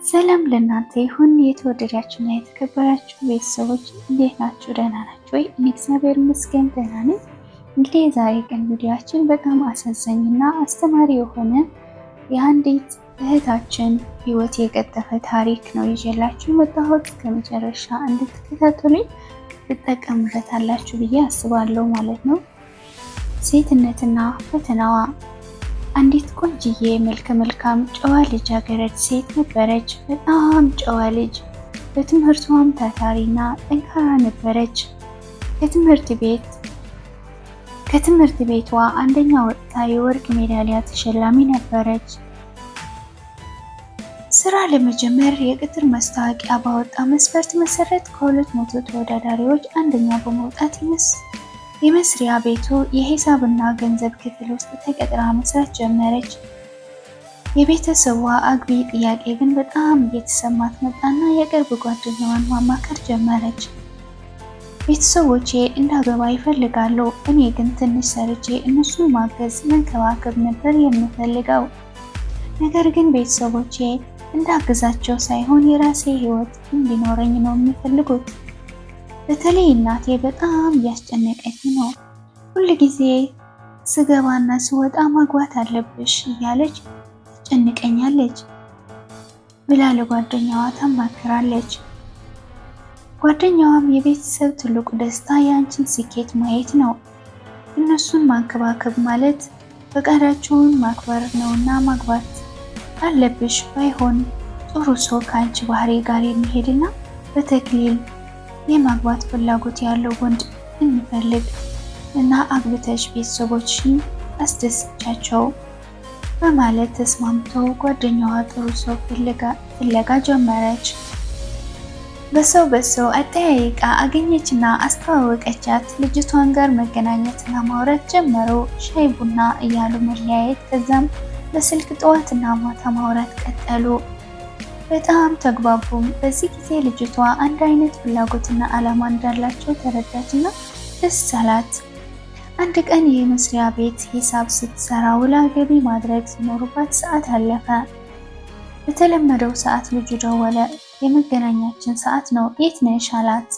ሰላም ለእናንተ ይሁን የተወደዳችሁና የተከበራችሁ ቤተሰቦች፣ እንዴት ናችሁ? ደህና ናችሁ ወይ? እኔ እግዚአብሔር ይመስገን ደህና ነኝ። እንግዲህ የዛሬ ቀን ቪዲዮአችን በጣም አሳዛኝና አስተማሪ የሆነ የአንዲት እህታችን ሕይወት የቀጠፈ ታሪክ ነው ይዤላችሁ የመጣሁት። ከመጨረሻ እንድትከታተሉኝ ትጠቀሙበታላችሁ ብዬ አስባለሁ ማለት ነው። ሴትነትና ፈተናዋ። አንዲት ቆንጅዬ መልከ መልካም ጨዋ ልጃገረድ ሴት ነበረች። በጣም ጨዋ ልጅ፣ በትምህርቷም ታታሪና ጠንካራ ነበረች። ከትምህርት ቤት ከትምህርት ቤቷ አንደኛ ወጥታ የወርቅ ሜዳሊያ ተሸላሚ ነበረች። ስራ ለመጀመር የቅጥር ማስታወቂያ ባወጣ መስፈርት መሰረት ከ200 ተወዳዳሪዎች አንደኛ በመውጣት የመስሪያ ቤቱ የሂሳብና ገንዘብ ክፍል ውስጥ ተቀጥራ መስራት ጀመረች። የቤተሰቧ አግቢ ጥያቄ ግን በጣም እየተሰማት መጣና የቅርብ ጓደኛዋን ማማከር ጀመረች። ቤተሰቦቼ እንዳገባ ይፈልጋሉ፣ እኔ ግን ትንሽ ሰርቼ እነሱን ማገዝ መንከባከብ ነበር የምፈልገው። ነገር ግን ቤተሰቦቼ እንዳግዛቸው ሳይሆን የራሴ ሕይወት እንዲኖረኝ ነው የሚፈልጉት። በተለይ እናቴ በጣም እያስጨነቀች ነው። ሁል ጊዜ ስገባና ስወጣ ማግባት አለብሽ እያለች ትጨንቀኛለች ብላ ለጓደኛዋ ታማክራለች። ጓደኛዋም የቤተሰብ ትልቁ ደስታ የአንቺን ስኬት ማየት ነው። እነሱን ማንከባከብ ማለት ፈቃዳቸውን ማክበር ነውና ማግባት አለብሽ። ባይሆን ጥሩ ሰው ከአንቺ ባህሪ ጋር የሚሄድና በተክሊል የማግባት ፍላጎት ያለው ወንድ እንፈልግ እና አግብተሽ ቤተሰቦችሽን አስደስቻቸው በማለት ተስማምተው ጓደኛዋ ጥሩ ሰው ፍለጋ ጀመረች። በሰው በሰው አጠያይቃ አገኘችና አስተዋወቀቻት። ልጅቷን ጋር መገናኘትና ማውራት ጀመሩ። ሻይ ቡና እያሉ መለያየት፣ ከዛም በስልክ ጠዋትና ማታ ማውራት ቀጠሉ። በጣም ተግባቡም። በዚህ ጊዜ ልጅቷ አንድ አይነት ፍላጎትና ዓላማ እንዳላቸው ተረዳችና ደስ አላት። አንድ ቀን የመስሪያ ቤት ሂሳብ ስትሰራ ውላ ገቢ ማድረግ ሲኖርባት ሰዓት አለፈ። በተለመደው ሰዓት ልጁ ደወለ። የመገናኛችን ሰዓት ነው፣ የት ነሽ አላት።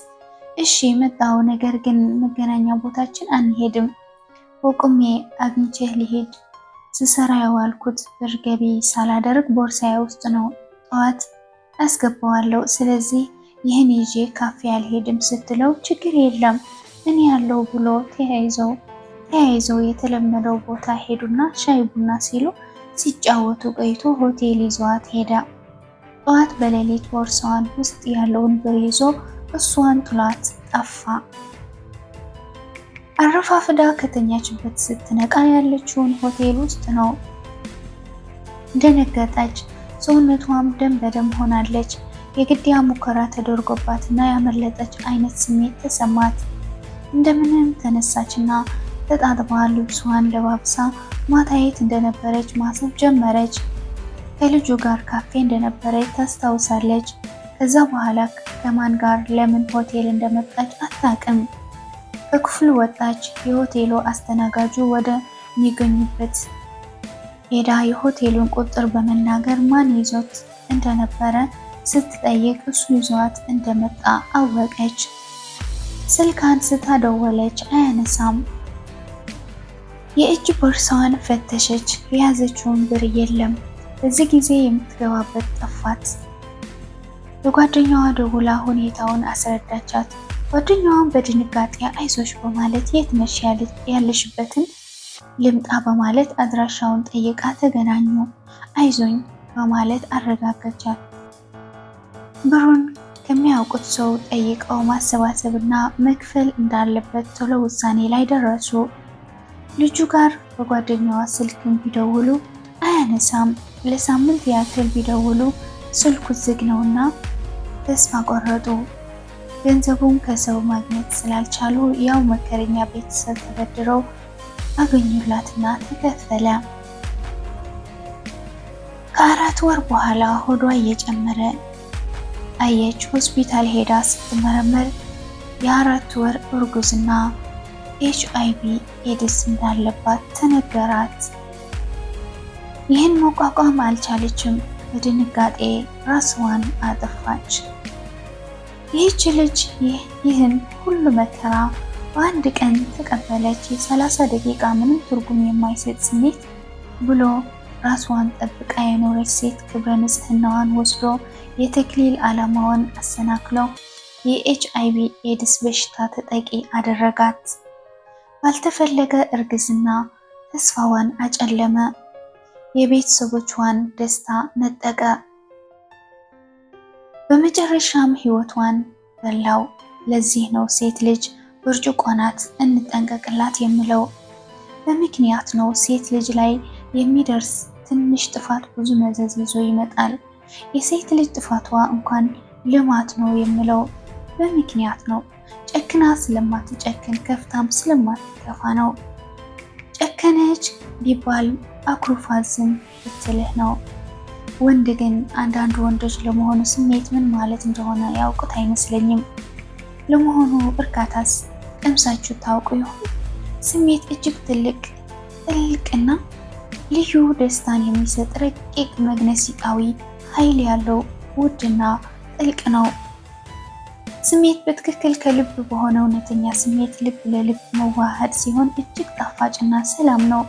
እሺ መጣው፣ ነገር ግን መገናኛ ቦታችን አንሄድም፣ በቁሜ አግኝቼህ ልሄድ። ስሰራ የዋልኩት ብር ገቢ ሳላደርግ ቦርሳዬ ውስጥ ነው፣ ጠዋት አስገባዋለሁ። ስለዚህ ይህን ይዤ ካፌ አልሄድም ስትለው ችግር የለም እኔ ያለው ብሎ ተያይዘው ተያይዘው የተለመደው ቦታ ሄዱና ሻይ ቡና ሲሉ ሲጫወቱ ቆይቶ ሆቴል ይዟት ሄደ። ጠዋት በሌሊት ቦርሳዋን ውስጥ ያለውን ብር ይዞ እሷን ጥሏት ጠፋ። አረፋፍዳ ከተኛችበት ስትነቃ ያለችውን ሆቴል ውስጥ ነው። ደነገጠች። ሰውነቷም ደም በደም ሆናለች። የግድያ ሙከራ ተደርጎባትና ያመለጠች አይነት ስሜት ተሰማት። እንደምንም ተነሳችና ተጣጥባ ልብሷን ለባብሳ ማታ የት እንደነበረች ማሰብ ጀመረች። ከልጁ ጋር ካፌ እንደነበረች ታስታውሳለች። ከዛ በኋላ ከማን ጋር ለምን ሆቴል እንደመጣች አታውቅም። ከክፍሉ ወጣች። የሆቴሉ አስተናጋጁ ወደ ሚገኙበት ሄዳ የሆቴሉን ቁጥር በመናገር ማን ይዞት እንደነበረ ስትጠይቅ እሱ ይዟት እንደመጣ አወቀች። ስልክ አንስታ ደወለች፣ አያነሳም። የእጅ ቦርሳዋን ፈተሸች፣ የያዘችውን ብር የለም። በዚህ ጊዜ የምትገባበት ጠፋት። ለጓደኛዋ ደውላ ሁኔታውን አስረዳቻት። ጓደኛዋን በድንጋጤ አይዞሽ በማለት የት ነሽ ያለሽበትን ልምጣ በማለት አድራሻውን ጠይቃ ተገናኙ። አይዞኝ በማለት አረጋጋቻት። ብሩን ከሚያውቁት ሰው ጠይቀው ማሰባሰብና መክፈል እንዳለበት ቶሎ ውሳኔ ላይ ደረሱ። ልጁ ጋር በጓደኛዋ ስልክም ቢደውሉ አያነሳም። ለሳምንት ያክል ቢደውሉ ስልኩ ዝግ ነውና ተስፋ ቆረጡ። ገንዘቡን ከሰው ማግኘት ስላልቻሉ ያው መከረኛ ቤተሰብ ተበድረው አገኙላትና ተከፈለ። ከ4 ወር በኋላ ሆዷ እየጨመረ አየች። ሆስፒታል ሄዳ ስትመረመር የ4 ወር እርጉዝና HIV ኤድስ እንዳለባት ተነገራት። ይህን መቋቋም አልቻለችም። በድንጋጤ ራስዋን አጠፋች። ይህች ልጅ ይህን ሁሉ መከራ በአንድ ቀን ተቀበለች። የ30 ደቂቃ ምንም ትርጉም የማይሰጥ ስሜት ብሎ ራስዋን ጠብቃ የኖረች ሴት ክብረ ንጽህናዋን ወስዶ፣ የተክሊል ዓላማዋን አሰናክሎ የኤችአይቪ ኤድስ በሽታ ተጠቂ አደረጋት። ባልተፈለገ እርግዝና ተስፋዋን አጨለመ። የቤተሰቦቿን ደስታ ነጠቀ። በመጨረሻም ሕይወቷን በላው። ለዚህ ነው ሴት ልጅ ብርጭቆ ናት፣ እንጠንቀቅላት የምለው። በምክንያት ነው። ሴት ልጅ ላይ የሚደርስ ትንሽ ጥፋት ብዙ መዘዝ ይዞ ይመጣል። የሴት ልጅ ጥፋቷ እንኳን ልማት ነው የምለው በምክንያት ነው። ጨክና ስለማትጨክን፣ ከፍታም ስለማትከፋ ነው። ጨከነች ቢባል አኩርፋ ዝም ብትልህ ነው። ወንድ ግን፣ አንዳንድ ወንዶች ለመሆኑ ስሜት ምን ማለት እንደሆነ ያውቁት አይመስለኝም። ለመሆኑ እርካታስ ቀምሳችሁ ታውቁ ይሆን? ስሜት እጅግ ትልቅ፣ ጥልቅና ልዩ ደስታን የሚሰጥ ረቂቅ መግነጢሳዊ ኃይል ያለው ውድና ጥልቅ ነው። ስሜት በትክክል ከልብ በሆነ እውነተኛ ስሜት ልብ ለልብ መዋሃድ ሲሆን እጅግ ጣፋጭና ሰላም ነው።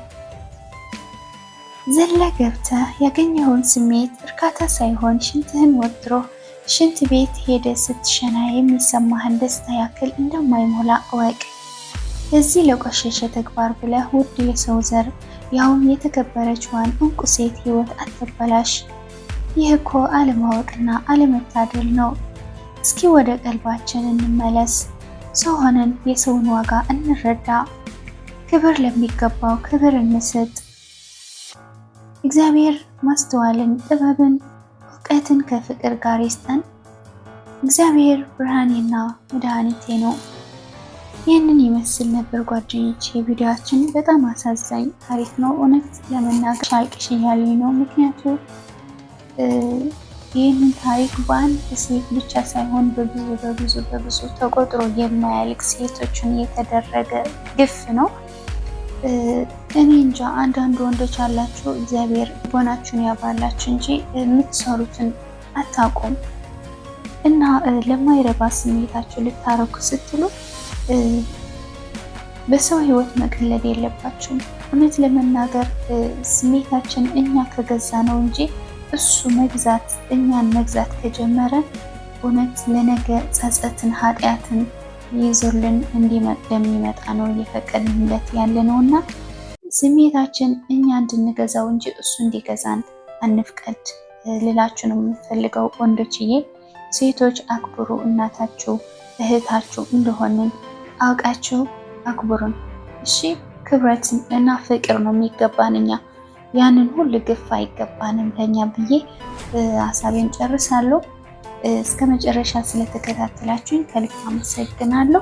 ዘለህ ገብተህ ያገኘኸውን ስሜት እርካታ ሳይሆን ሽንትህን ወጥሮ ሽንት ቤት ሄደህ ስትሸና የሚሰማህን ደስታ ያክል እንደማይሞላ እወቅ። ለዚህ ለቆሸሸ ተግባር ብለህ ውድ የሰው ዘር፣ ያውም የተከበረችዋን እንቁ ሴት ህይወት አታበላሽ። ይህ እኮ አለማወቅና አለመታደል ነው። እስኪ ወደ ቀልባችን እንመለስ። ሰው ሆነን የሰውን ዋጋ እንረዳ። ክብር ለሚገባው ክብር እንስጥ። እግዚአብሔር ማስተዋልን፣ ጥበብን፣ እውቀትን ከፍቅር ጋር ይስጠን። እግዚአብሔር ብርሃኔና መድኃኒቴ ነው። ይህንን ይመስል ነበር ጓደኞች የቪዲዮአችን። በጣም አሳዛኝ ታሪክ ነው። እውነት ለመናገር አልቅሽ እያለኝ ነው። ምክንያቱ ይህንን ታሪክ በአንድ ሴት ብቻ ሳይሆን በብዙ በብዙ በብዙ ተቆጥሮ የማያልቅ ሴቶችን የተደረገ ግፍ ነው። እኔ እንጃ፣ አንዳንድ ወንዶች አላችሁ፣ እግዚአብሔር ልቦናችሁን ያባላችሁ እንጂ የምትሰሩትን አታውቁም። እና ለማይረባ ስሜታችሁ ልታረኩ ስትሉ በሰው ህይወት መቀለድ የለባችሁም። እውነት ለመናገር ስሜታችን እኛ ከገዛ ነው እንጂ እሱ መግዛት፣ እኛን መግዛት ከጀመረ እውነት ለነገ ጸጸትን፣ ኃጢአትን ይዞልን እንደሚመጣ ነው እየፈቀድንለት ያለ ነው። እና ስሜታችን እኛ እንድንገዛው እንጂ እሱ እንዲገዛን አንፍቀድ ልላችሁ ነው የምፈልገው ወንዶችዬ። ሴቶች አክብሩ፣ እናታችሁ እህታችሁ እንደሆንን አውቃችሁ አክብሩን። እሺ፣ ክብረት እና ፍቅር ነው የሚገባን እኛ፣ ያንን ሁሉ ግፍ አይገባንም ለኛ ብዬ ሀሳቤን ጨርሳለሁ። እስከ መጨረሻ ስለተከታተላችሁኝ ከልብ አመሰግናለሁ።